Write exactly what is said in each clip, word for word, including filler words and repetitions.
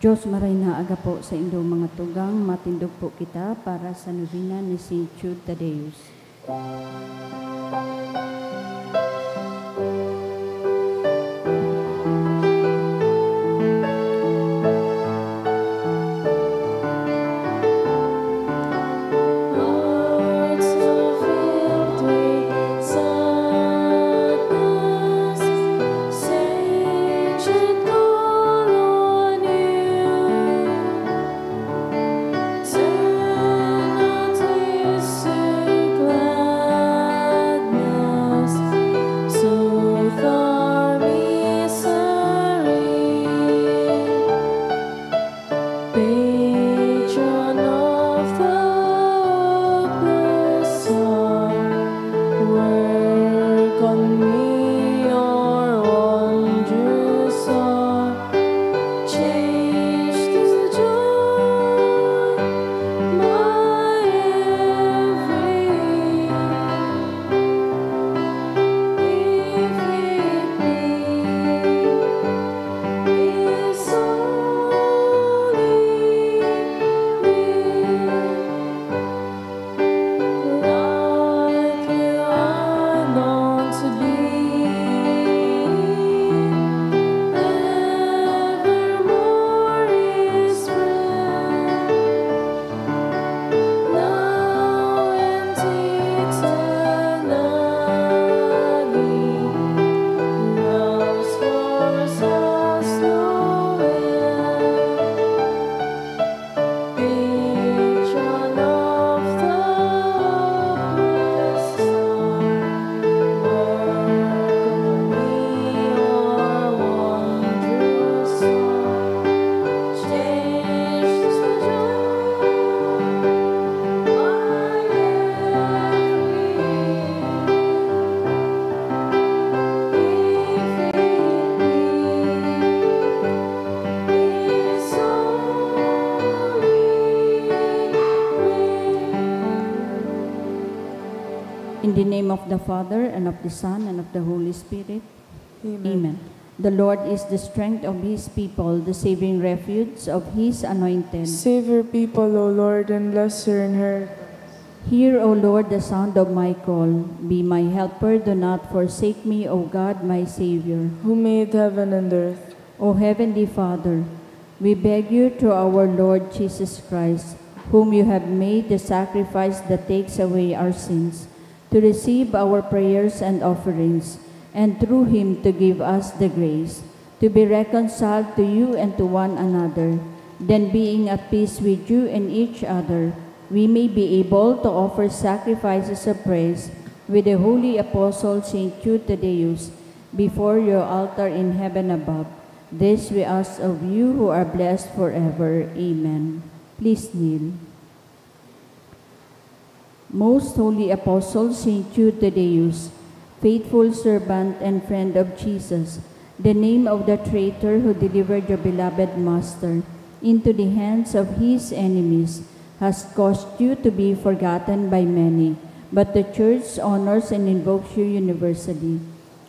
Diyos, maray na aga po sa indong mga tugang, matindog po kita para sa novena ni Saint Jude Thaddeus. In the name of the Father, and of the Son, and of the Holy Spirit. Amen. Amen. The Lord is the strength of his people, the saving refuge of his anointed. Save your people, O Lord, and bless your inheritance. Hear, O Lord, the sound of my call. Be my helper, do not forsake me, O God, my Savior. Who made heaven and earth. O Heavenly Father, we beg you through our Lord Jesus Christ, whom you have made the sacrifice that takes away our sins, to receive our prayers and offerings, and through him to give us the grace to be reconciled to you and to one another. Then, being at peace with you and each other, we may be able to offer sacrifices of praise with the holy apostle Saint Jude Thaddeus before your altar in heaven above. This we ask of you who are blessed forever. Amen. Please kneel. Most Holy Apostle Saint Jude Thaddeus, faithful servant and friend of Jesus, the name of the traitor who delivered your beloved Master into the hands of his enemies, has caused you to be forgotten by many, but the Church honors and invokes you universally.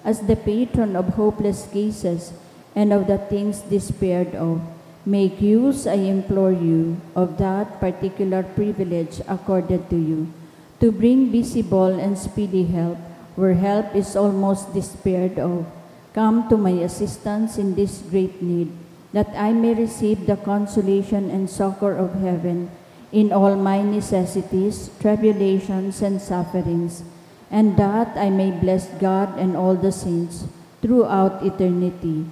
As the patron of hopeless cases and of the things despaired of, make use, I implore you, of that particular privilege accorded to you, to bring visible and speedy help where help is almost despaired of. Come to my assistance in this great need, that I may receive the consolation and succor of heaven in all my necessities, tribulations, and sufferings, and that I may bless God and all the saints throughout eternity.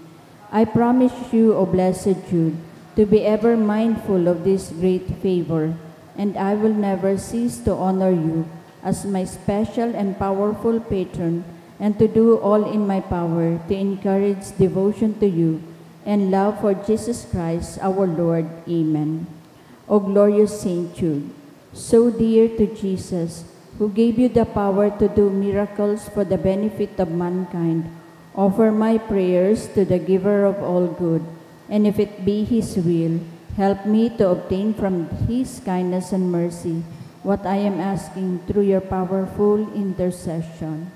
I promise you, O blessed Jude, to be ever mindful of this great favor, and I will never cease to honor you as my special and powerful patron, and to do all in my power to encourage devotion to you and love for Jesus Christ our Lord. Amen. O glorious Saint Jude, so dear to Jesus, who gave you the power to do miracles for the benefit of mankind, offer my prayers to the Giver of all good, and if it be His will, help me to obtain from His kindness and mercy what I am asking through your powerful intercession.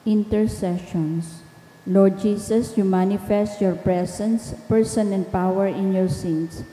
Intercessions. Lord Jesus, you manifest your presence, person, and power in your saints.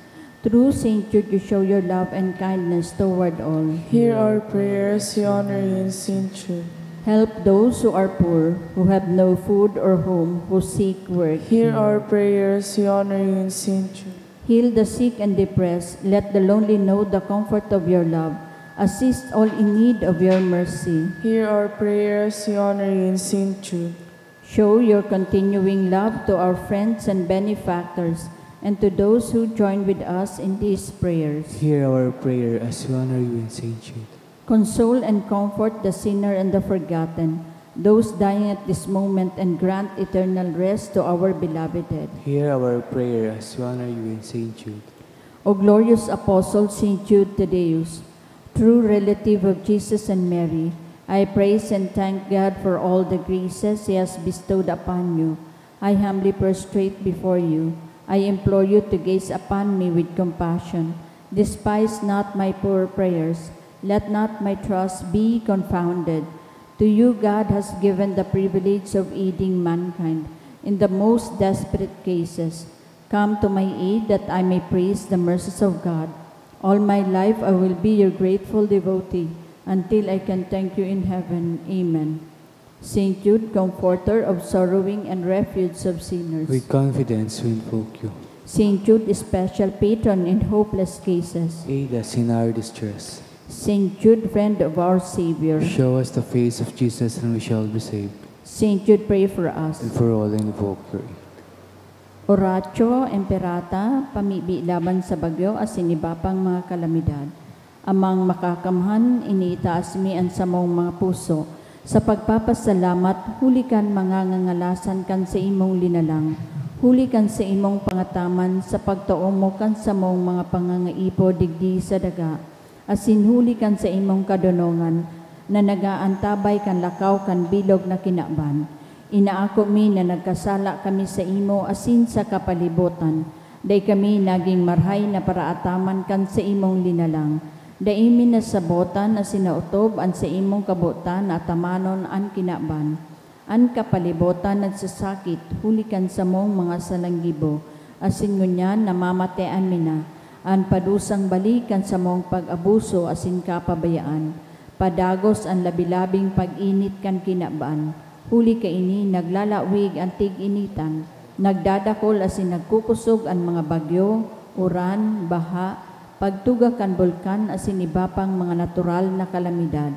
Through Saint Jude, you show your love and kindness toward all. Hear our prayers, we honor you in Saint Jude. Help those who are poor, who have no food or home, who seek work. Hear our prayers, we honor you in Saint Jude. Heal the sick and depressed. Let the lonely know the comfort of your love. Assist all in need of your mercy. Hear our prayers, we honor you in Saint Jude. Show your continuing love to our friends and benefactors, and to those who join with us in these prayers. Hear our prayer as we honor you in Saint Jude. Console and comfort the sinner and the forgotten, those dying at this moment, and grant eternal rest to our beloved dead. Hear our prayer as we honor you in Saint Jude. O glorious Apostle Saint Jude Thaddeus, true relative of Jesus and Mary, I praise and thank God for all the graces He has bestowed upon you. I humbly prostrate before you. I implore you to gaze upon me with compassion. Despise not my poor prayers. Let not my trust be confounded. To you God has given the privilege of aiding mankind in the most desperate cases. Come to my aid that I may praise the mercies of God. All my life I will be your grateful devotee until I can thank you in heaven. Amen. Saint Jude, comforter of sorrowing and refuge of sinners. With confidence we invoke you. Saint Jude, special patron in hopeless cases. Aid us in our distress. Saint Jude, friend of our Savior. Show us the face of Jesus and we shall be saved. Saint Jude, pray for us. And for all invoke your aid. Oratio Imperata, pamibi laban sa bagyo asin iba pang mga kalamidad. Amang Makakamhan, iniitaas mi an samong mga puso sa pagpapasalamat huli kan mga ngangalasan kan saimong linalang, huli kan saimong pangataman sa pagtao mo kan samong mga pangangaipo digdi sa daga, asin huli kan saimong kadonongan na nag-aantabay kan lakaw kan bilog na kinaban. Inaako mi na nagkasala kami saimo asin sa kapalibotan. Dai kami nagin marahay na paraataman kan saimong linalang. Dai mi nasabotan asin naotob an saimong kabotan na atamanon an kinaban. An kapalibotan nagsasakit huli kan samong mga salanggibo, asin ngunyan namamatean mi na. An padusang balik kan samong pag-abuso asin kapabayaan, padagos an labi-labing pag-init kan kinaban, huli kaini naglalawig an tig-initan, nagdadakol asin nagkukosog an mga bagyo, uran, baha, pagtuga kan bulkan asin iba pang mga natural na kalamidad.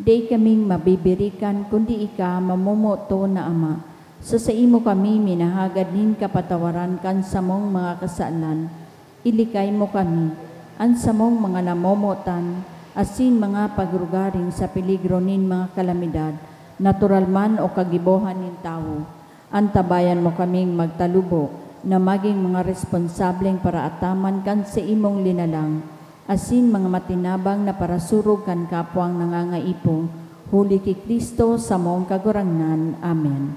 Dai kaming mabibirikan kundi ika, mamomoton na Ama. Sa saimo kami minahagad nin kapatawaran kan samong mga kasalan. Ilikay mo kami, an samong mga namomotan, asin mga pagrugaring sa peligro nin mga kalamidad, natural man o kagibohan nin tawo. Antabayan mo kaming magtalubo na magin mga responsableng paraataman kan saimong linalang, asin mga matinabang na parasurog kan kapwang nangangaipo, huli ki Cristo, samong Kagurangnan. Amen.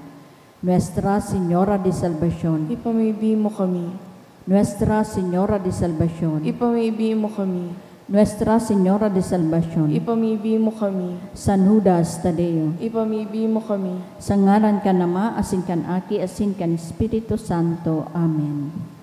Nuestra Señora de Salvacion. Ipamibi mo kami. Nuestra Señora de Salvacion. Ipamibi mo kami. Nuestra Señora de Salvacion. Ipamibi mo kami. San Judas Tadeo. Ipamibi mo kami. Sa ngaran kan Ama, asin kan Aki, asin kan Espiritu Santo. Amen.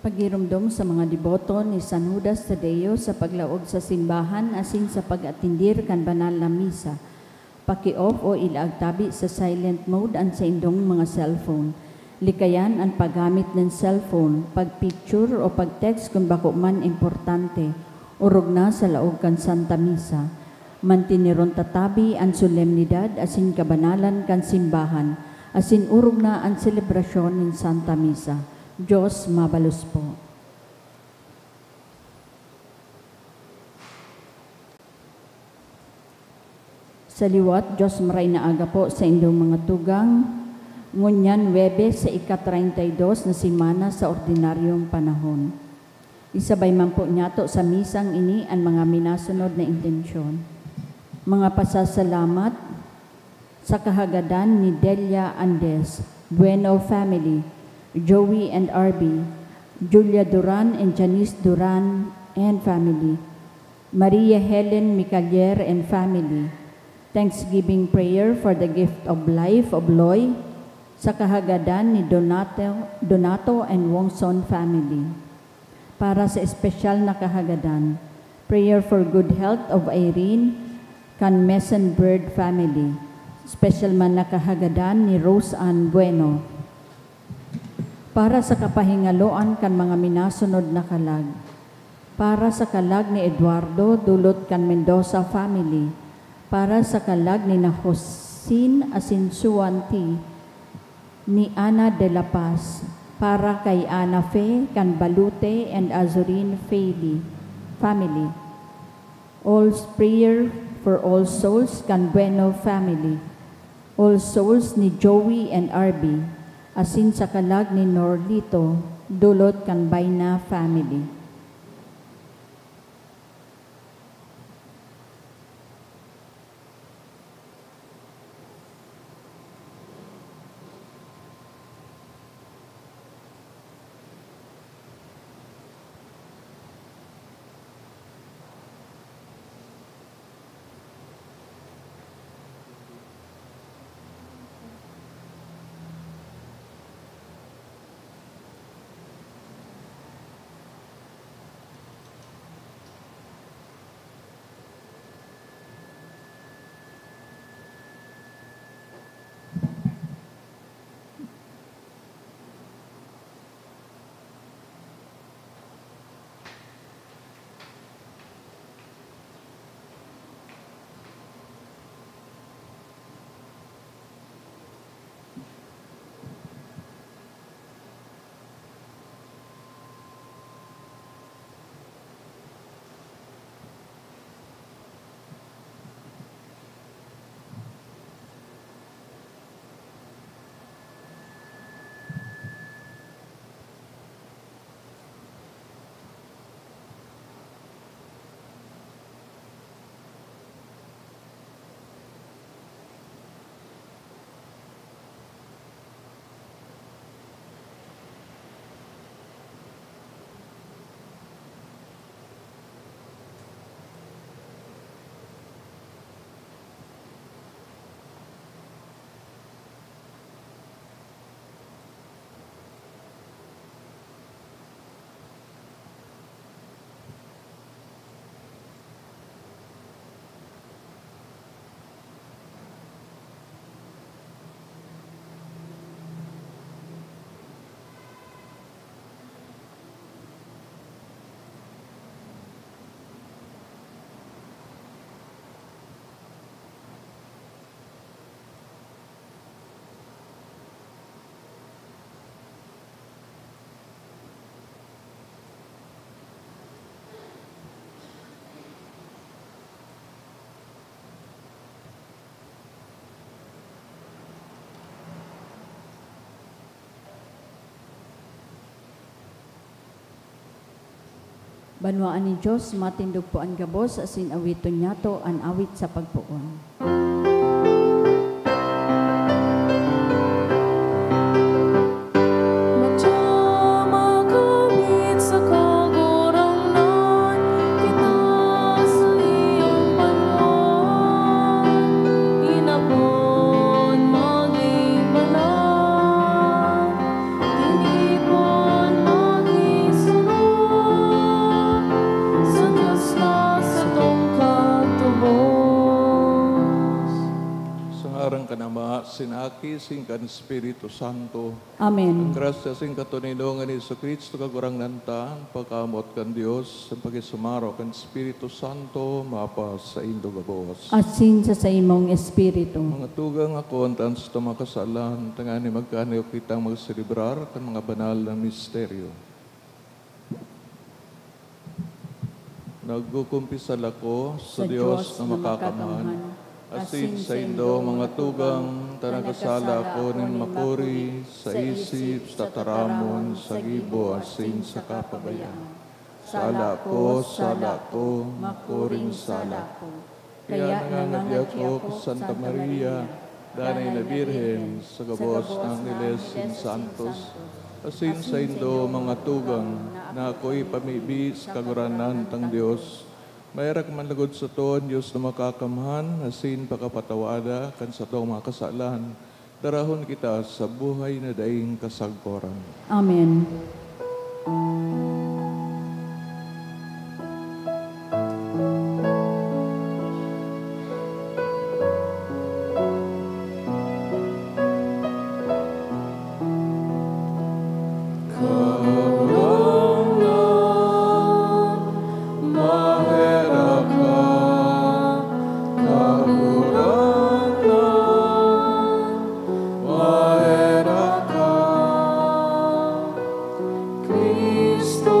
Pagiromdom sa mga deboto ni San Judas Tadeo sa paglaog sa simbahan asin sa pag-atendir kan banal na misa. Paki-off o ilaag tabi sa silent mode an saindong mga cellphone. Likayan an paggamit nin cellphone, pag-picture o pag-text kun bako man importante, orog na sa laog kan Santa Misa. Manteneron ta tabi an solemnidad asin kabanalan kan simbahan, asin orog na an selebrasyon nin Santa Misa. Diyos mabalos po. Sa liwat, Diyos maray na aga po sa indong mga tugang. Ngunyan Huwebes sa ika-treinta y dos na semana sa ordinaryong panahon. Isabay man po niyato sa misang ini an mga minasunod na intensyon. Mga pasasalamat sa kahagadan ni Delia Andes, Bueno family, Joey and Arby, Julia Duran and Janice Duran and family, Maria Helen Micalier and family. Thanksgiving prayer for the gift of life of Loy sa kahagadan ni Donato, Donato and Wongson family. Para sa espesyal na kahagadan, prayer for good health of Irene kan Mesen Bird family. Special man na kahagadan ni Rose Ann Bueno. Para sa kapahingaloan kan mga minasunod na kalag. Para sa kalag ni Eduardo, dulot kan Mendoza family. Para sa kalag ni na Josin asin Suan T, ni Ana de la Paz. Para kay Ana Fe kan Balute and Azurin Feli family. All prayer for all souls kan Bueno family. All souls ni Joey and Arby, asin sa kalag ni Norlito, dulot kan Baina family. Banwaan nin Dios, matindog po an gabos, asin awiton niyato an awit sa pagpoon. Madya makawit sa Kagurangnan, kita sa iyong banwaan, inapod magin banal, tinipon magin Sin Aki, sin kan Espiritu Santo. Amen. Ang grasya sin katoninongan ni Jesu-Cristo, Kagurangnan ta, ang pagkamoot kan Dios, ang pakisumaro kan Espiritu Santo, mapasaindo gabos. Asin sa saimong espiritu. Mga tugang, ako an tanos ta mga kasalan, tanganing magkaniyo kitang magselebrar kan mga banal na misteryo. Nagkukumpisal ako sa Sa Dios Dios na na makakamhan, makakamhan, asin asin saindo, saindo, mga mga tugang, tugang, ta ta nagkasala nagkasala ako ako nin nin makuri makuri sa sa isip, isip, sa sa tataramon, tataramon, sa sa gibo, gibo, asin asin sa sa kapabayaan. kapabayaan. Sala Sala ko, ko, sala sala ko, ko, makuring makuring sala sala ko. Kaya Kaya nangangadi nangangadi ako ako, ki Santa Santa Maria, Maria, Danay na Birhen, sa gabos na angheles sin santos, asin saindo, mga tugang, na ako'y pamibi sa Kagurangnan tang Dios. Maherak man logod sato an Dios na makakamhan, asin pakapatawada kan satong mga kasalan, darahon kita sa buhay na daing kasagkoran. Amen. Kagurangnan, maherak ka. Kagurangnan, maherak ka. Cristo,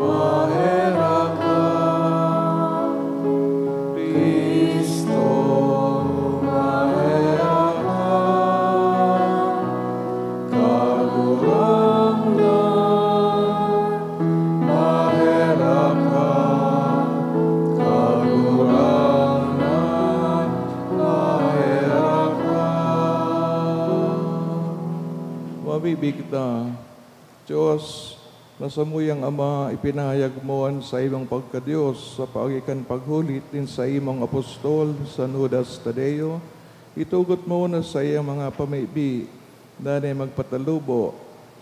maherak ka. Cristo, maherak ka. Kagurangnan, maherak ka. Kagurangnan, maherak ka. Mabibi kita. Dios, na samuyang Ama, ipinahayag mo an saimong pagka-Dios sa paagi kan paghulit nin saimong apostol, San Judas Tadeo. Itugot mo na saiyang mga pamibi danay magpatalubo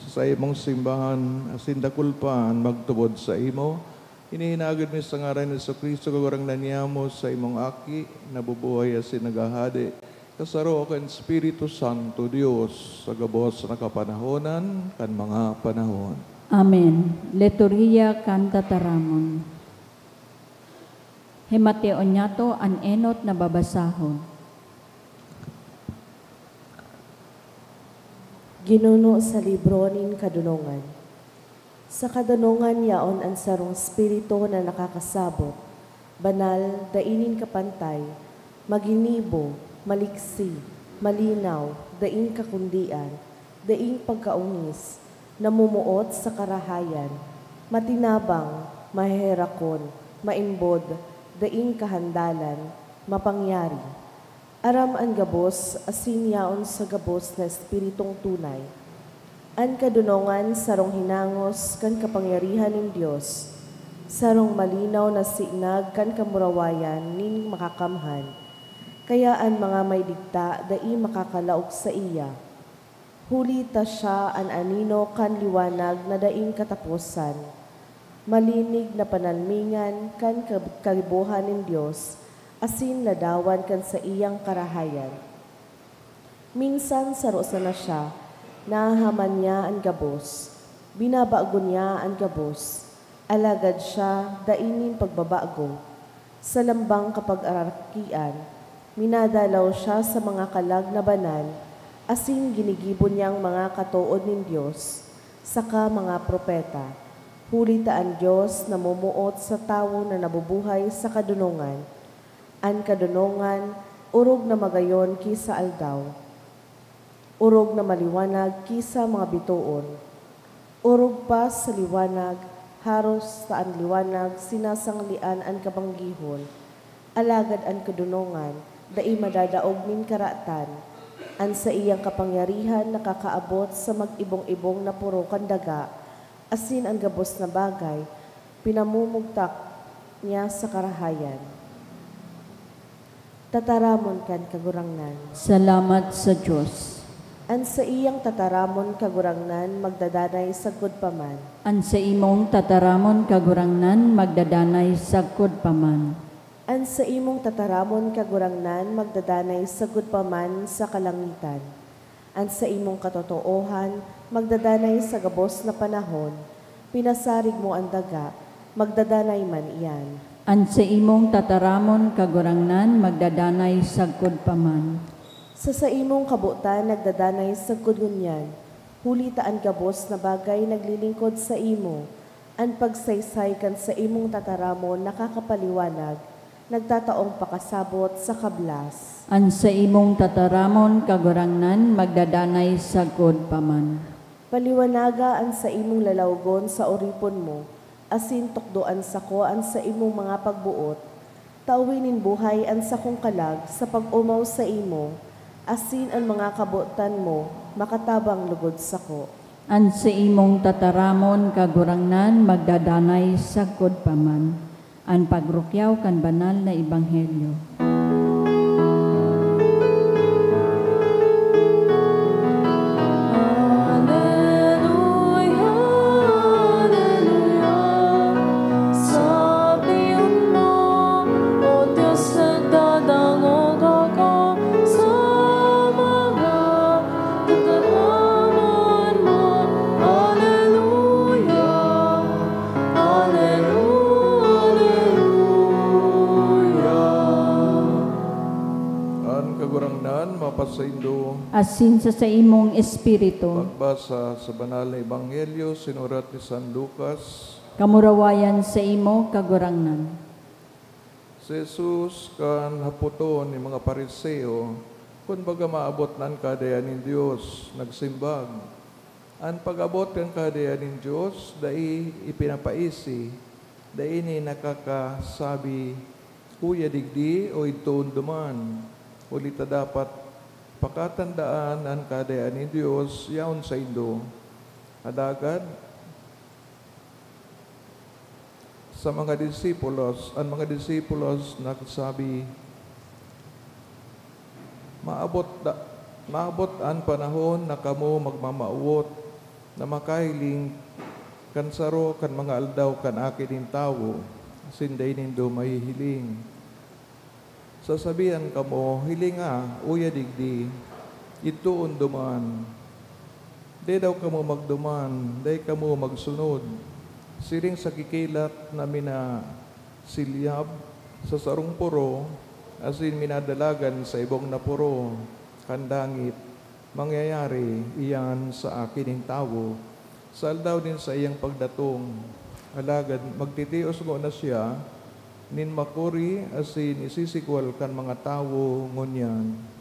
sa saimong simbahan, asin dakul pa an magtubod saimo. Ini hinagad mi sa ngaran ni Jesu-Cristo, Kagurangnan niamo, saimong Aki, nabubuhay asin naghahade, kasaro kan Espiritu Santo, Dios, sa gabos na kapanahonan kan mga panahon. Amen. Liturhiya kan Tataramon. Himateon niyato an enot na babasahon. Ginuno sa libro nin kadonongan. Sa kadonongan yaon an sarong espiritu na nakakasabot, banal, dai nin kapantay, maginibo, maliksi, malinaw, daing kakundian, daing pagkaongis, namumuot sa karahayan, matinabang, maherakon, maimbod, daing kahandalan, mapangyari. Aram an gabos asin yaon sa gabos na espiritong tunay. An kadonongan sarong hinangos kan kapangyarihan nin Dios, sarong malinaw na sinag kan kamurawayan nin Makakamhan. Kaya an mga may digta dai makakalaog saiya. Huli ta siya an anino kan liwanag na daing kataposan, malinig na panalmingan kan kab-, kaipuhan nin Dios, asin ladawan kan saiyang karahayan. Minsan saro sana siya, nahahaman niya an gabos, binabago niya an gabos, alagad siya dai nin pagbabago. Sa lambang kapagarakian, minadalaw siya sa mga kalag na banal, asin ginigibo niyang mga katood nin Dios, saka mga propeta, huli ta an Dios namumuot sa tawo na nabubuhay sa kadonongan. An kadonongan orog na magayon ki sa aldaw, orog na maliwanag ki sa mga bitoon. Orog pa sa liwanag, haros ta an liwanag sinasangalian an kabanggihon, alagad an kadonongan dai madadaog nin karatan. An saiyang kapangyarihan nakakaabot sa mag-ibong-ibong na poro kan daga, asin an gabos na bagay pinamumugtak niya sa karahayan. Tataramon kan Kagurangnan. Salamat sa Dios. An saiyang tataramon Kagurangnan magdadanay sagkod pa man. An saimong tataramon Kagurangnan magdadanay sagkod pa man. An saimong tataramon, Kagurangnan, magdadanay sagkod pa man sa kalangitan. An saimong katotoohan magdadanay sa gabos na panahon. Pinasarig mo an daga, magdadanay man iyan. An saimong tataramon, Kagurangnan, magdadanay sagkod pa man. Sa saimong kabotan nagdadanay sagkod ngunyan, huli ta an gabos na bagay naglilingkod saimo. An pagsaysay kan saimong tataramon nakakapaliwanag, nagtataong pakasabot sa kablas. An saimong tataramon, Kagurangnan, magdadanay sagkod pa man. Paliwanaga an saimong lalawgon sa oripon mo, asin tukdoan sako an saimong mga pagboot. Tawi nin buhay an sakong kalag sa pag-omaw saimo, asin an mga kabotan mo makatabang logod sako. An saimong tataramon, Kagurangnan, magdadanay sagkod pa man. An pagrukyaw kan banal na ebanghelyo. Aleluya, aleluya, sabihan mo, O Diyos, nagdadangog ako sa mga tataramon mo. Aleluya, aleluya, aleluya. An Kagurangnan mapasaindo. Asin sa saimong espiritu. Pagbasa sa Banal na Ebanghelyo sinurat ni San Lucas. Kamurawayan saimo, Kagurangnan. Si Jesus, kan hapoton nin mga Fariseo kun baga maabot na an Kahadean nin Dios, nagsimbag, "An pag-abot kan Kahadean nin Dios dai ipinapaisi, dai ini nakakasabi, 'Uya digdi,' o 'Idtoon duman.' Huli ta dapat pakatandaan na an Kahadean nin Dios yaon saindo." Alagad, sa mga disipulos, an mga disipulos nagsabi, "Maabot da-, maabot an panahon na kamo magmamawot na makahiling kan saro kan mga aldaw kan Aki nin Tawo, asin dai nindo mahihiling. Sasabihan kamo, 'Hilinga, uya digdi,' 'Idtoon duman.' Dai daw kamo magduman, dai kamo magsunod. Siring sa kikilat na minasilyab sa sarong poro asin minadalagan sa ibong na poro kan langit, mangyayari iyan sa Aki nin Tawo sa aldaw nin saiyang pagdatong. Alagad magtitios ngona siya nin makuri asin isisikwal kan mga tawo ngunyan."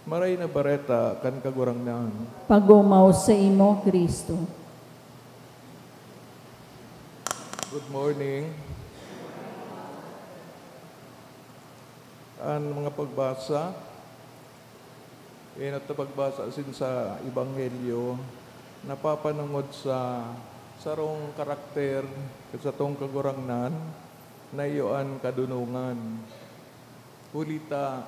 Maray na Bareta kan Kagurangnan. Pag-omaw saimo, Cristo. Good morning. An mga pagbasa, enot na pagbasa asin sa Ebanghelyo, napapanongod sa sarong karakter kan satong Kagurangnan na iyo an kadonongan. Huli ta,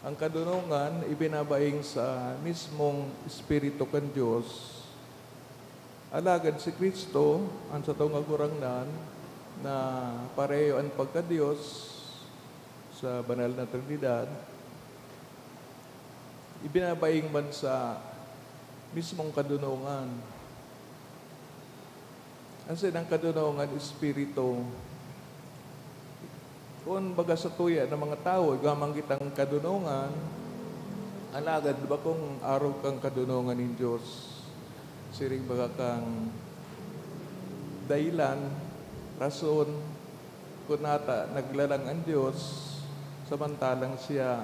an kadonongan ibinabaing sa mismong Espiritu kan Dios. Alagad si Cristo, an satong Kagurangnan, na pareho an pagka-Dios sa banal na Trinidad, ibinabaing man sa mismong kadonongan. Asin an kadonongan, espiritu. Kun baga satuya na mga tawo, igwa man kitang kadonongan, alagad bakong arog kan kadonongan nin Dios. Siring baga kan dahilan, rason, kun nata naglalang an Dios, samantalang siya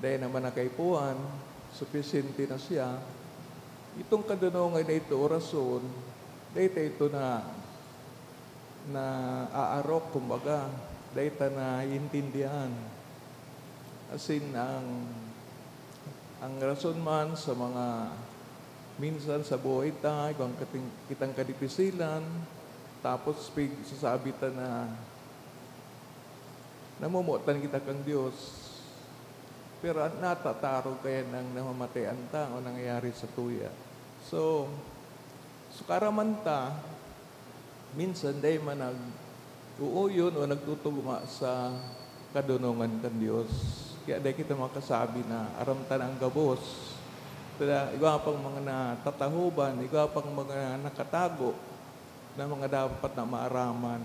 dai naman nakaipuhan, supisyente na siya. Itong kadonongan na ito, o rason, dai ta ito na, naaarok, kumbaga, dai ta naiintindihan. Asin, ang, ang rason man sa mga minsan sa buhay ta, igwang kating-, kitang kadipisilan, tapos pig-, sasabi ta na namomotan kita kan Dios. Pero an-, natatarog kaya nang namamatean ta o nangyayari satuya. So, so karaman ta, minsan dai man nag-uuyon o nagtutugma sa kadunongan kan Dios. Kaya dai kita makasabi na aram ta na an gabos. Kaya igwa pang mga natatahoban, igwa pang mga nakatago na mga dapat na maaraman.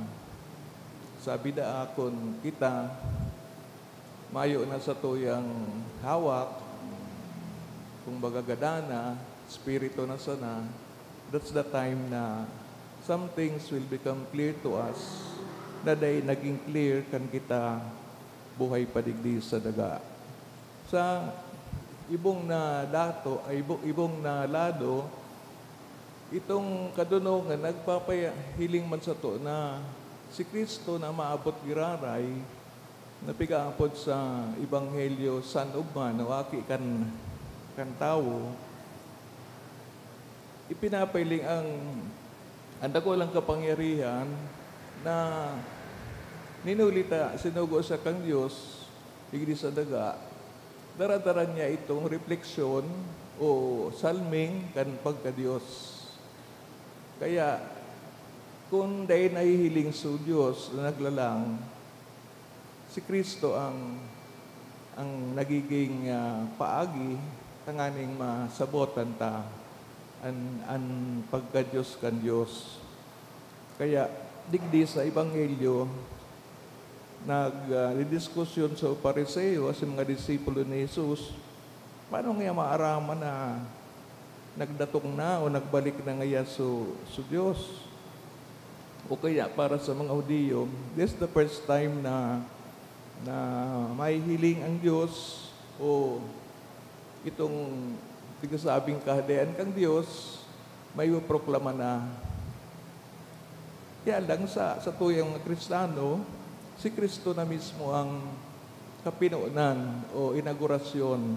Sabi daa, kun kita mayo na satuyang hawak, kumbaga gadan na, espiritu na sana, that's the time na some things will become clear to us na dai naging clear kan kita buhay pa digdi sa daga. Sa ibong na dato, ay, ibo-, ibong na lado, itong kadunongan nagpapahiling man sato na si Cristo na maabot giraray, na pigaapod sa Ebanghelyo, Son of Man, o Aki kan, kan tawo, ipinapahiling ang, ang dakulang kapangyarihan na ninuli ta, sinugo sa kan Dios, digdi sa daga, dara-dara niya itong refleksyon o salming kan pagka-Dios. Kaya, kun dai nahihiling so Dios na naglalang, si Cristo ang, ang nagiging, ah, paagi tanganing masabotan ta an, an pagka-Dios kan Dios. Kaya, digdi sa Ebanghelyo, nag, ah, didiskusyon so Fariseo asin mga disipulo ni Jesus, paano niya maaraman na nagdatong na o nagbalik na ngaya so, so Dios? O kaya para sa mga Judio, this is the first time na, na mahihiling ang Dios o itong pinasabing Kahadean kan Dios, may proklama na. Kaya lang sa, sa tuyang mga Kristiyano, si Cristo na mismo ang kapinonan o inaugurasyon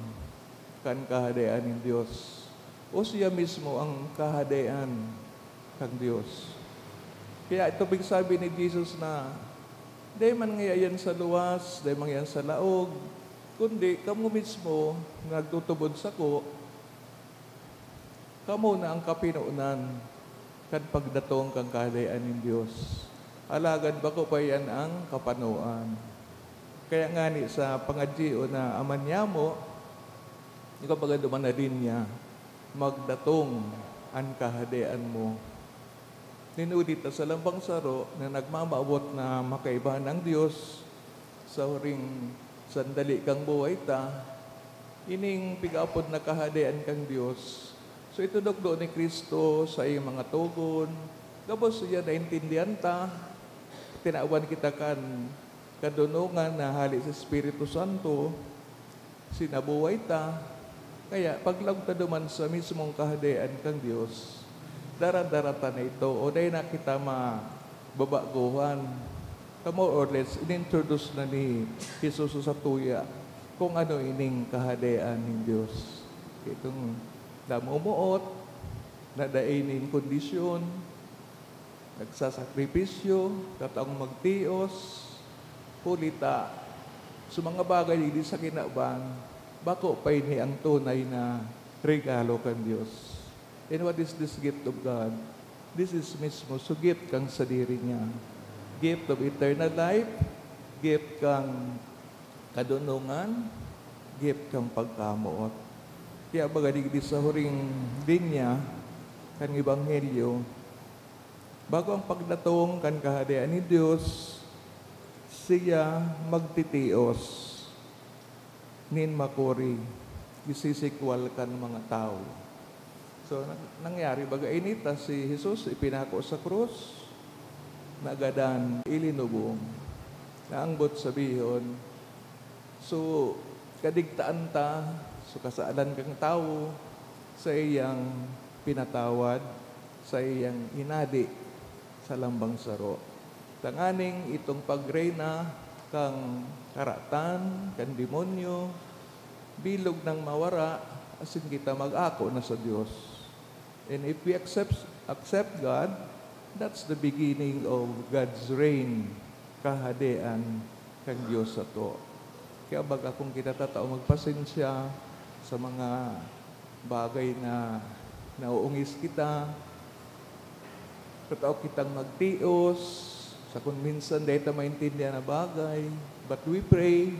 kan Kahadean nin Dios, o siya mismo ang Kahadean kan Dios. Kaya ito pigsabi ni Jesus na, "Dai man ngaya yan sa luwas, dai man yan sa laog, kundi kamo mismo na nagtutubod sako, kamo na ang kapinonan kan pagdatong kan Kahadean nin Dios. Alagad bako pa iyan ang kapanoan." Kaya ngani sa pangadyion na Ama Niamo, ikaw pagkaduman na linya, magdatong an Kahadean mo. Ninudita sa lambang saro na nagmamawot na makaiba ang Dios sa huring sandali kang buhay ta, ining pig-apod na Kahadean kan Dios. So, itinukdo ni Cristo sa iyang mga togon, gabos siya naintindihan ta, tinawan kita kan kadonongan na hale sa Espiritu Santo, sinabuhay ta. Kaya, paglaog ta duman sa mismong Kahadean kan Dios, dara-dara ta na ito, o dai na kita mababagohan. Ta more or less, inintroduce na ni Jesus sa satuya kung ano ining Kahadean nin Dios. Itong namumuot, na dai nin kondisyon, nagsasakripisyo, tataong magtios, huli ta sa mga bagay digdi sa kinaban, bako pa ini ang tunay na regalo kan Dios. And what is this gift of God? This is mismo so gift kan sadiri niya. Gift of eternal life, gift kan kadonongan, gift kan pagkamoot. Kaya baga digdi sa huring linya kan Ebanghelyo, bago ang pagdatong kan Kahadean nin Dios, siya magtitios nin makuri, isisikwal kan mga tawo. So, nag-, nangyari baga ini ta si Jesus ipinako sa krus, nagadan, ilinubong. Na ang boot sabihon, so, kadigtaan ta, so, kasalan kan tawo, sa iyang pinatawad, sa iyang inadi sa lambang saro. Tanganing itong pagreyna kan karatan, kan demonyo, bilog nang mawara, asin kita mag-ako na sa Dios. And if we accept, accept God, that's the beginning of God's reign, Kahadean kan Dios sato. Kaya baga kung kita tatao magpasensya sa mga bagay na nauungis kita, tatao kitang magtios, Sa kung minsan dai ta maintindihan na bagay, but we pray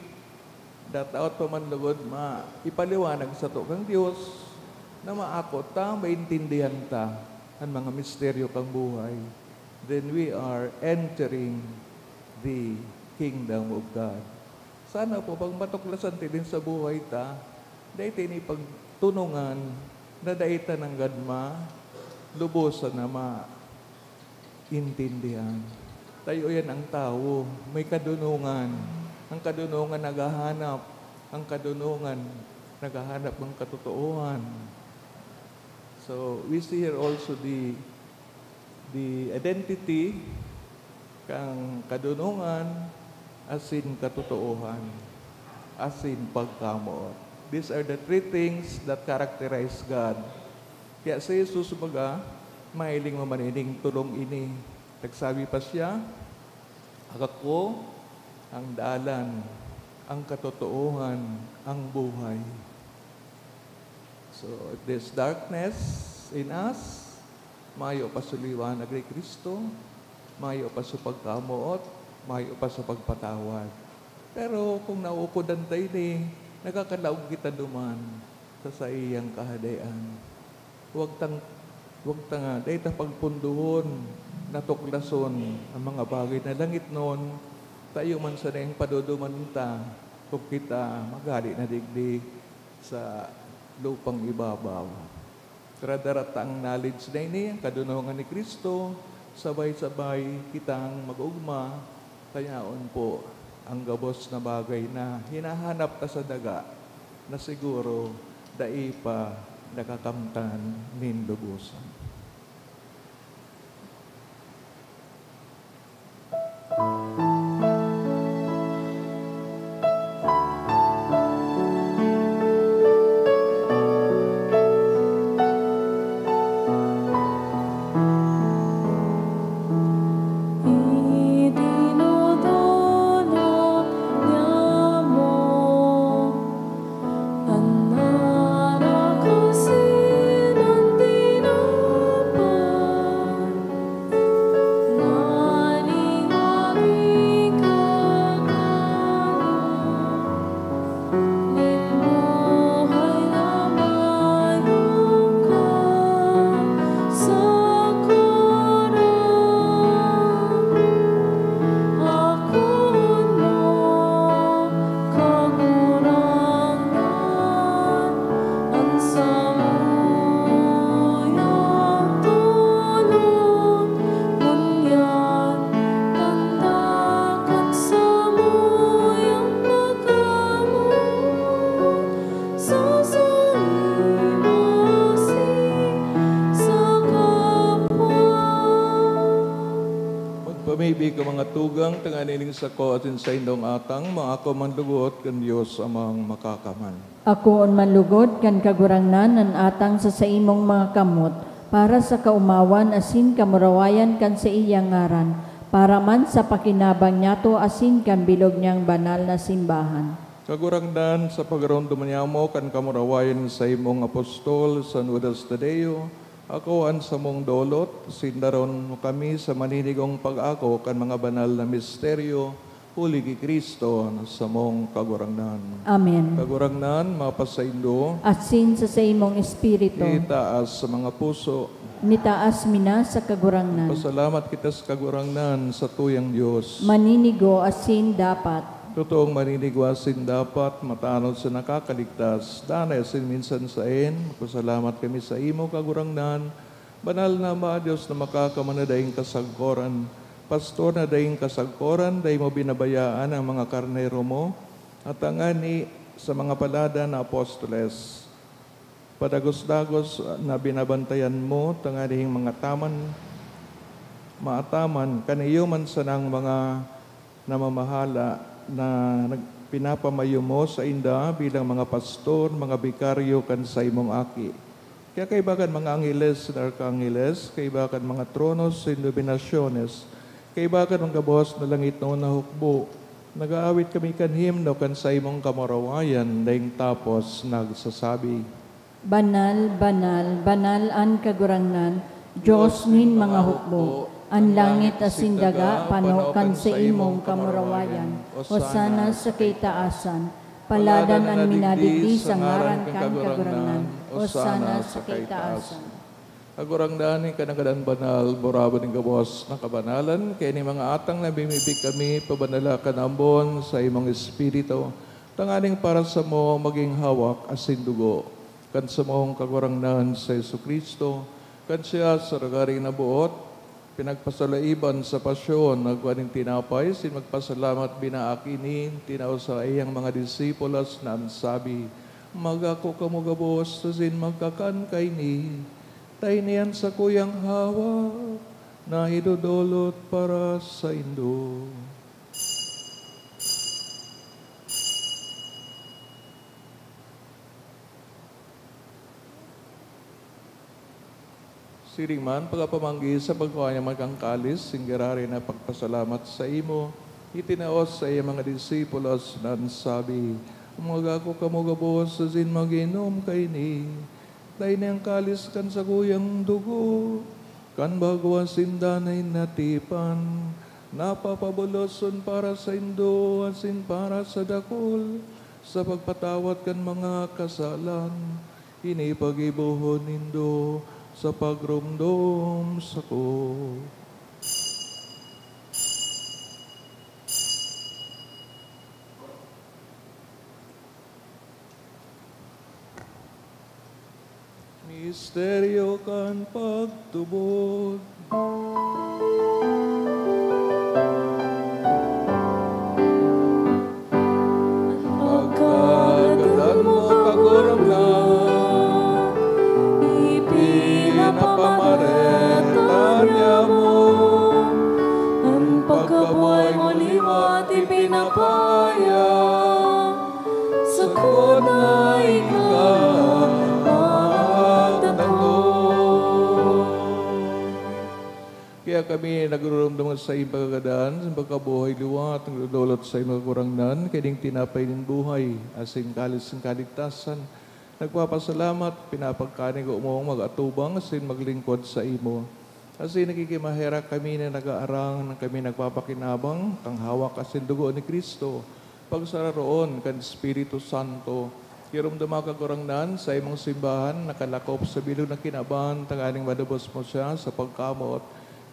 that aot pa man lugod ma-, ipaliwanag sato kan Dios na maako ta, maintindihan ta an mga misteryo kan buhay, then we are entering the kingdom of God. Sana po, pag matuklasan ti din sa buhay ta, dai ta ini pagtunongan na dai ta nanggad ma-, lubosan na maintindihan. Tayo yan ang tawo, may kadunongan. Ang kadunongan naghahanap. Ang kadunongan naghahanap ng katotoohan. So, we see here also the, the identity kan kadunongan asin katotoohan asin pagkamoot. These are the three things that characterize God. Kaya si Jesus, baga, mahiling mo man ining tolong ini. Nagsabi pa siya, "Ako ang dalan, ang katotoohan, ang buhay." So, if there's darkness in us, mayo pa sa liwanag ni Cristo, mayo pa sa pagkamoot, mayo pa sa pagpatawad. Pero kung naukodan ta ini, nakakalaog kita duman sa saiyang Kahadean. Huwag tang-, huwag ta nga, dai ta pagpundohon, natuklason ang mga bagay na langitnon, tayo man sana ang paduduman ta kung kita maghale na digdi sa lupang ibabaw. Dara-dara ta ang knowledge na ini, ang kadunongan ni Cristo, sabay-sabay kitang mag-ogma, tayaon po ang gabos na bagay na hinahanap ta sa daga na siguro dai pa nakakamtan nin lubusan. Magpamibi ka, mga tugang, tanganing sako asin saindong atang maako man lugod kan Dios Amang Makakaman. Akoon man lugod kan Kagurangnan an atang sa saimong mga kamot, para sa kaomawan asin kamurawayan kan saiyang ngaran, para man sa pakinabang niyato asin kan bilog niyang banal na simbahan. Kagurangnan, sa pagromdom niyamo kan kamurawayan nin saimong apostol, San Judas Tadeo, akoa an samong dolot, sindaron mo kami sa maninigong pag-ako kan mga banal na misteryo, huli ki Cristo na samong Kagurangnan. Amen. Kagurangnan, mapasaindo. Asin sa saimong espiritu. Itaas sa mga puso. Nitaas mi na sa Kagurangnan. Pasalamat kita sa Kagurangnan sa tuyang Dios. Maninigo asin dapat. Totoong maninigo asin dapat, matanod sa nakakaligtas, danay asin minsan saen, magpasalamat kami sa imo, Kagurangnan, Banal na Ama, Dios na makakaman na daing kasagkoran, Pastor na daing kasagkoran, dai mo binabayaan ang mga karnero mo, at tangani sa mga palada na apostoles. Padagos-dagos na binabantayan mo, tanganing mga taman, maataman, kan iyo man sanang mga namamahala na nag-, pinapamayo mo sainda bilang mga pastor, mga bikaryo kan saimong Aki. Kaya kaiba kan mga angheles na arkangeles, kaiba kan mga tronos sa denominasyones, kaiba kan mga gabos na langitnon na hukbo, nag-aawit kami kan himno kan saimong kamurawayan, daing tapos nagsasabi, Banal, banal, banal an Kagurangnan, Dios nin mga hukbo. An langit asin daga pano kan saimong kamurawayan. Hosana sa kaitaasan. Paladan an minadigdi sa ngaran kan Kagurangnan. Hosana sa kaitaasan. Kagurangnan, ika na gadan banal, burawa nin gabos na kabanalan, kaya nin mga atang na bimibi kami, pabanala kan ambon sa imong Espiritu, tanganing para samo magin hawak asin dugo kan samong Kagurangnan sa Jesu-Cristo. Kan siya sa ragaring naboot, pinagpasalaiban sa pasyon, nagkua nin tinapay, asin magpasalamat, binaak ini, tinao sa iyang mga disipulos na an sabi, "Magako kamo gabos asin magkakan kaini. Ta ini an sakuyang hawak na idodolot para saindo." Siring man, pagkapamanggi sa pagkua niya magkang kalis, singgirari na pagpasalamat sa imo, itinao sa iyang mga disipulos na an sabi, "Magako kamo gabos asin mag-inom kaini. Ta ini an kalis kan sakuyang dugo, kan bago asin danay na tipan, na papaboloson para saindo asin para sa dakul, sa pagpatawad kan mga kasalan. Ini paggibohon nindo sa pagromdom sako." Misteryo kan pagtubod. Pagkagadan mo, Kagurangnan, ipinapamareta niamo, an pagkabuhay mo liwat ipinapahayag, sagkod na ika magdatong. Kaya kami nagdodolot sa iyong pagkagadan, sa pagkabuhay liwat, nagdodolot sa iyong Kagurangnan, kaiding tinapay nin buhay, asin kalis nin kaligtasan. Nagpapasalamat, pinapagkanigo mong mag-atubang asin maglingkod sa imo. Asin nakikimaherak kami na nag-aarang na kami nagpapakinabang kan hawak asin dugo ni Cristo, pagsararoon kan Espiritu Santo. Giromdoma, Kagurangnan, sa imong simbahan nakalakop sa bilog na kinaban, tanganing madubos mo siya sa pagkamot,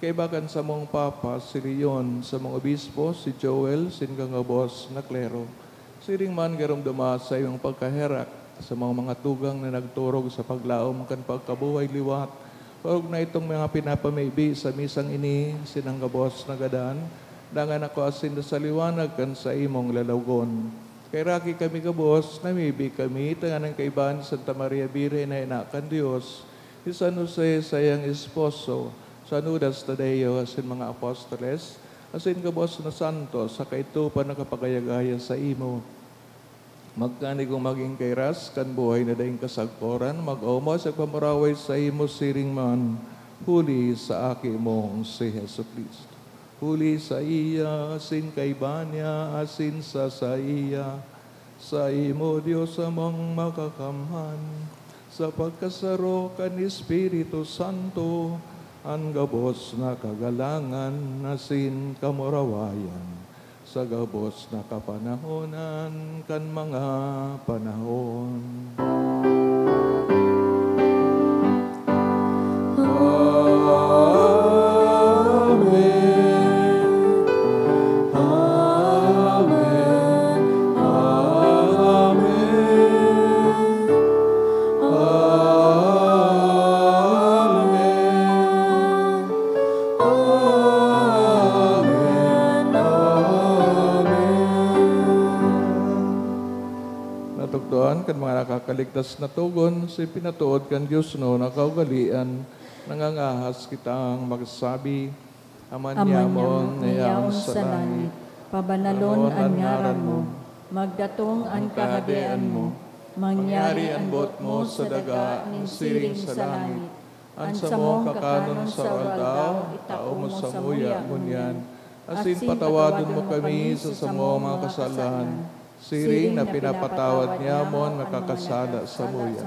kaiba kan samong Papa, si Leon, samong obispo, si Joel, sin gabos na klero. Siring man, giromdoma sa imong pagkaherak sa mga, mga tugang na nagturog sa paglaom kan pagkabuhay liwat, orog na itong mga pinapamibi sa misang ini, sinang gabos na gadan, dangan ako asin sa liwanag kan sa imong lalawogon. Kaheraki kami gabos, namibi kami, tanganing kaiba ni Santa Maria Birhen na ina kan Dios, ni San Jose, saiyang esposo, San Judas Tadeo, asin mga apostoles, asin gabos na santos, sa kaitopan na kapagayagaya sa imo. Magkanigong magin kairas kan buhay na daing kasagkoran, mag-omos at pamaraway sa imo siring man, huli sa Aki mong si Jesu-Cristo. Huli sa iya, asin kaiba niya, asin sa saiya, sa imo, Dios Amang makakamhan, sa pagkasaro kan Espiritu Santo, an gabos na kagalangan asin kamurawayan, sa gabos na kapanahonan kan mga panahon. Amen. Amen. Amen. Amen. Amen. Amen. Natukdoan kan mga nakakaligtas na togon, si pinatood kan Dios no na kaugalian, nangangahas kitang magsabi, Ama Ama nyamon, nyamon, na yaon sa langit, pabanalon an ngaran mo, magdatong an kahadean mo, mangyari an boot mo sa daga nin siring sa langit. An samong kakanon sa aldaw, itao mo samuya ngunyan, asin patawadon mo kami sa samong mga kasalan, siring na pinapatawad nyamon nakakasala samuya.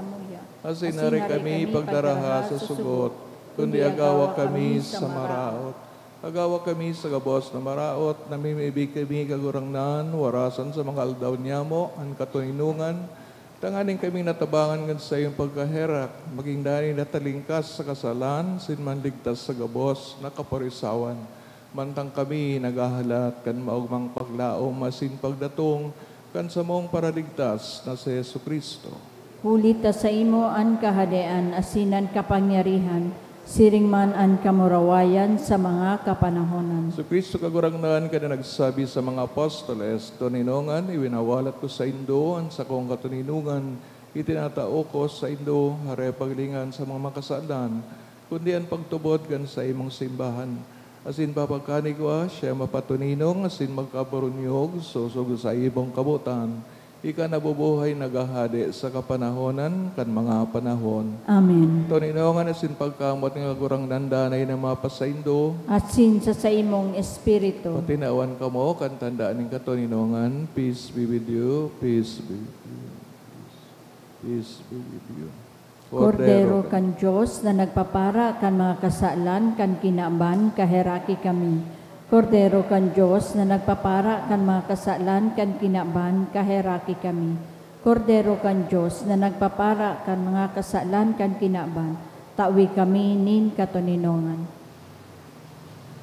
Asin hari kami pagdaraha sa sugot, kundi agawa kami sa maraot. Nagawa kami sa gabos na maraot, namimibi kami, Kagurangnan, warasan sa mga aldaw niyamo an katoninongan, tanganing kami natabangan kan saiyong pagkaherak, magin danay natalingkas sa kasalan, asin manligtas sa gabos na kaparisawan. Mantang kami naghahalat kan maogmang paglaom asin pagdatong kan samong Paraligtas na si Jesu-Cristo. Huli ta saimo an kahadean asin an kapangyarihan, siring man an kamurawayan sa mga kapanahonan. Si Cristo Kagurangnan, kan nagsabi sa mga apostoles, "Toninongan, iwinawalat ko saindo an sakong katoninongan, itinatao ko saindo, hare paglingan sa mga makasalan, kundi an pagtubod kan saimong simbahan. Asin papagkanigwa, siya mapatoninong asin magkabarunyog sosog sa ibong kabotan, ika nabubuhay naghahade sa kapanahonan kan mga panahon." Amen. Toninongan asin pagkamoot nin Kagurangnan danay na mapasaindo. Asin sa saimong espiritu. Patinawan kamo kan tanda nin katoninongan. Peace be with you. Peace be with you. Peace be with you. Kordero kan Dios na nagpapara kan mga kasalan kan kinaban, kaheraki kami. Kordero kan Dios na nagpapara kan mga kasalan kan kinaban, kaheraki kami. Kordero kan Dios na nagpapara kan mga kasalan kan kinaban, tawi kami nin katoninongan.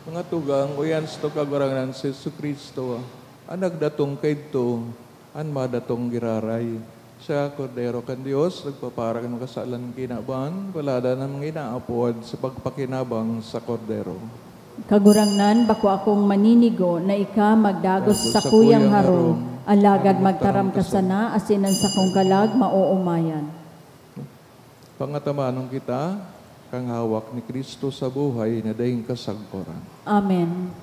Mga tugang, uyan sato Kagurangnan si Jesu-Cristo, an nagdatong kaidto, an madatong giraray. Siya, Kordero kan Dios, nagpapara kan kasalan kinaban, paladan an mga inaapod sa pagpakinabang sa Kordero. Kagurangnan, bako akong maninigo na ika magdagos sa sakuyang harong, alagad magtaram ka sana, asin an sakong kalag maoomayan. Pangatamanon kita kan hawak ni Cristo sa buhay na daing kasagkoran. Amen.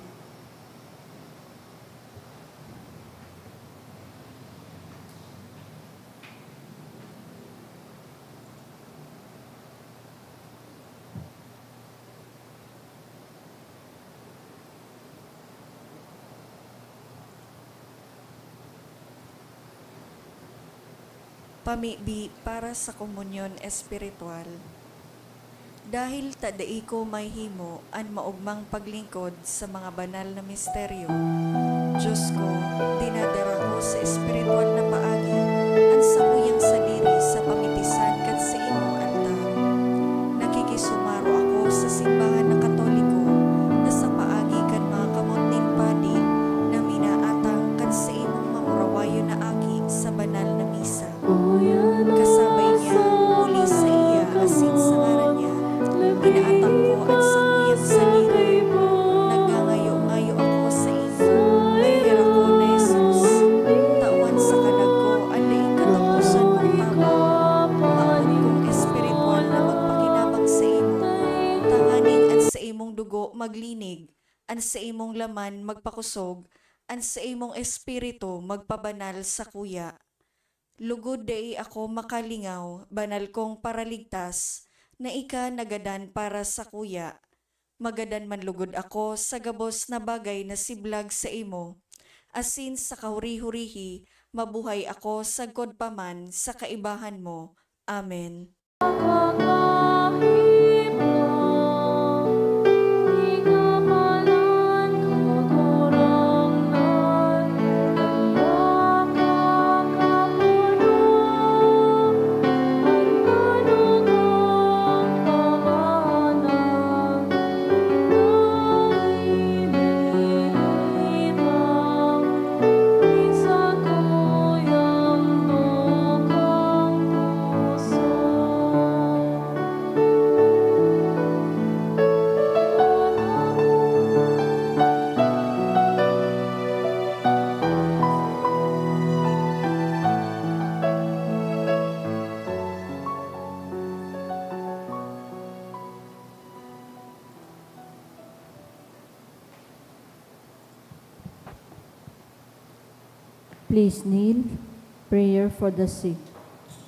Pamibi para sa komunyon espiritual. Dahil ta dai ko mahimo an maogmang paglingkod sa mga banal na misteryo, Dios ko, dinadara ko sa espiritual na paagi an sakuyang sadiri sa pamitisan kan saimong altar. Nakikisumaro ako sa simbahan na Katoliko na sa paagi kan mga kamot nin padi na minaatang kan saimong mamurawayon na aki sa banal na misa. Kasabay niya, huli saiya asin sa ngaran niya, inaatang ko an sakuyang sadiri. Nagngangayo-ngayo ako saimo, may herak ko na Jesus. Tawan sa kalag ko an daing kataposan mong tawo. Maapod kong espiritual na magpakinabang saimo, tanganing an saimong dugo maglinig, an saimong laman magpakusog, an saimong espiritu magpabanal sakuya. Lugod dai ako makalingaw, banal kong Paraligtas, na ika nagadan para sakuya. Magadan man lugod ako sa gabos na bagay na siblag saimo, asin sa kahuri-hurihi mabuhay ako sagkod pa man sa kaibahan mo. Amen. Please kneel. Prayer for the sick.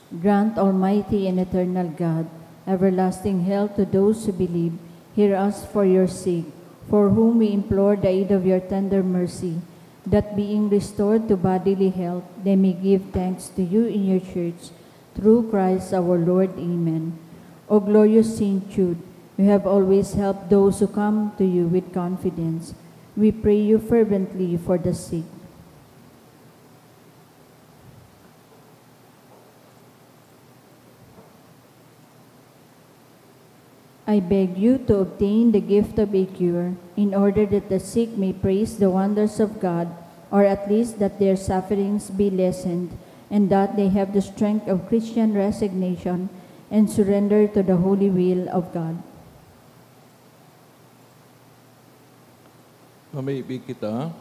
Grant, Almighty and eternal God, everlasting health to those who believe. Hear us for your sick, for whom we implore the aid of your tender mercy, that being restored to bodily health, they may give thanks to you in your church, through Christ our Lord. Amen. O glorious Saint Jude, You have always helped those who come to you with confidence. We pray you fervently for the sick. I beg you to obtain the gift of a cure, in order that the sick may praise the wonders of God, or at least that their sufferings be lessened, and that they have the strength of Christian resignation and surrender to the holy will of God. Mamibi kita.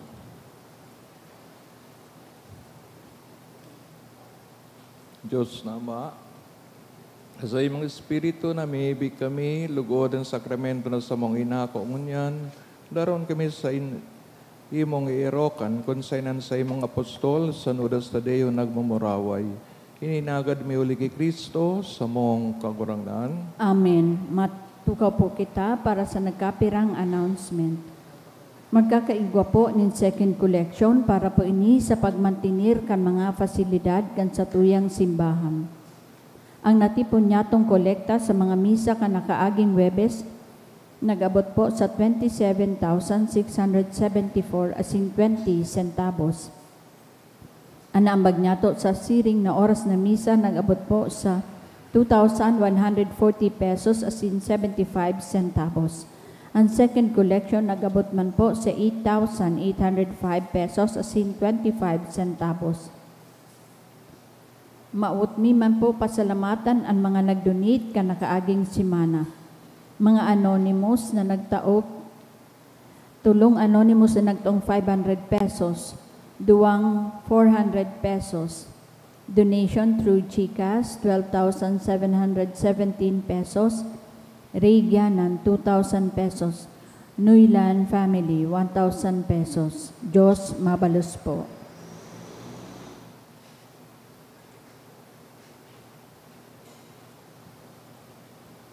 Diyos na Ama, sa imong Espiritu, namimibi kami, lugod ang sakramento na samong inako ngunyan, daron kami sa in-, imong eerokan, kun sainan sa imong apostol, San Judas Tadeo, nagmumuraway. Ininagad mi huli ki Cristo, samong Kagurangnan. Amen. Matukaw po kita para sa nagkapirang announcement. Magkakaigwa po nin second collection para po ini sa pagmantener kan mga pasilidad kan satuyang simbahan. Ang natipon nyatong kolekta sa mga misa kan nakaaging Huwebes nag-abot po sa twenty-seven thousand six hundred seventy-four asin twenty centavos. An naambag nyato sa siring na oras na misa nag-abot po sa two thousand one hundred forty pesos asin seventy-five centavos. An second collection nag-abot man po sa eight thousand eight hundred five pesos asin twenty-five centavos. Mawot mi man po pasalamatan an mga nag-donate kan nakaaging semana. Mga anonymous na nagtaop, tolong anonymous na nagtaong five hundred pesos, duwang four hundred pesos. Donation through GCash, twelve thousand seven hundred seventeen pesos. Ray Gianan, two thousand pesos. Nuylan family, one thousand pesos. Diyos mabalos po.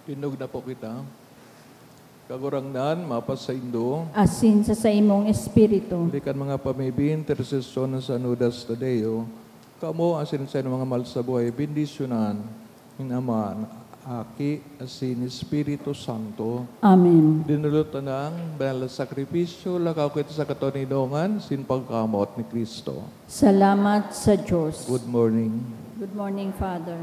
Tindog na po kita. Kagurangnan, mapasaindo. Asin sa saimong espiritu. Huli kan mga pamibi, intersesyon ni San Judas Tadeo, kamo asin sa mga mahal sa buhay, bendisyonan nin Ama, Aki, asin Espiritu Santo. Amen. Dinulot na ang banal na sakripisyo, lakaw kita sa katoninongan, sin pagkamoot ni Cristo. Salamat sa Diyos. Good morning. Good morning, Father.